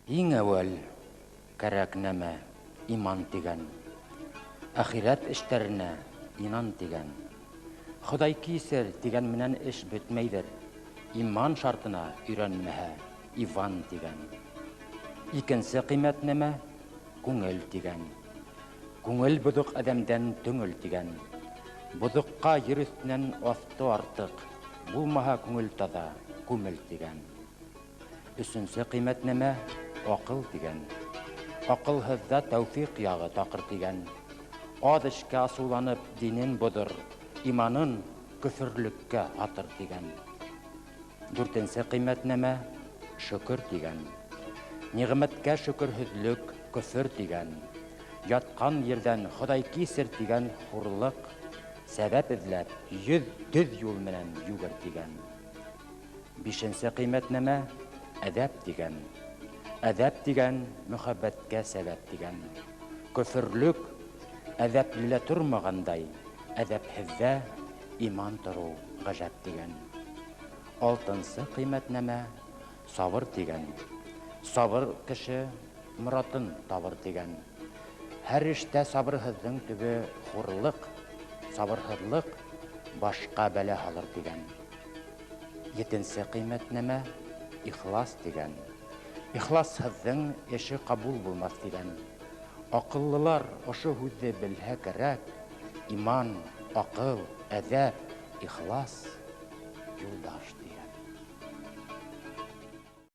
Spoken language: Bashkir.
Иң әүәл кәрәк нәмә иман тигән. Әхирәт эштәренә инан тигән. Хоҙай кисер тигән менән эш бөтмәйҙер. Иман шартына өйрәнмәһә, Иван тигән. Икенсе ҡиммәт нәмә күңел тигән. Күңел боҙоҡ әҙәмдән төңөл тигән. Боҙоҡҡа ер өҫтөнән аҫты артыҡ, булмаһа күңел таҙа, күмел тигән. Өсөнсө ҡиммәт нәмә аҡыл тигән. Аҡылһыҙҙа тәүфиҡ яғы таҡыр тигән. Аҙ эшкә асыуланып динен боҙор, иманын көфөрлөккә һатыр тигән. Дүртенсе ҡиммәт нәмә шөкөр тигән. Ниғмәткә шөкөрһөҙлөк көфөр тигән. Ятҡан ерҙән Хоҙай кисер тигән хурлыҡ, сәбәп эҙләп йөҙ төҙ юл менән йүгер тигән. Бишенсе ҡиммәт нәмә әҙәп тигән. Әҙәп тигән мөхәббәткә сәбәп тигән. Көфөрлөк әҙәплелә тормағандай, әҙәпһеҙҙә иман тороу ғәжәп тигән. Алтынсы ҡиммәт нәмә сабыр тигән. Сабыр кеше моратын табыр тигән. Һәр эштә сабырһыҙҙың төбө хурлыҡ, сабырһыҙлыҡ башҡа бәлә һалыр тигән. Етенсе ҡиммәт нәмә ихлас тигән. Ихласһыҙҙың эше ҡабул булмаҫ тигән. Аҡыллылар ошо һүҙҙе белһә кәрәк, иман, аҡыл, әҙәп, ихлас юлдаш тигән.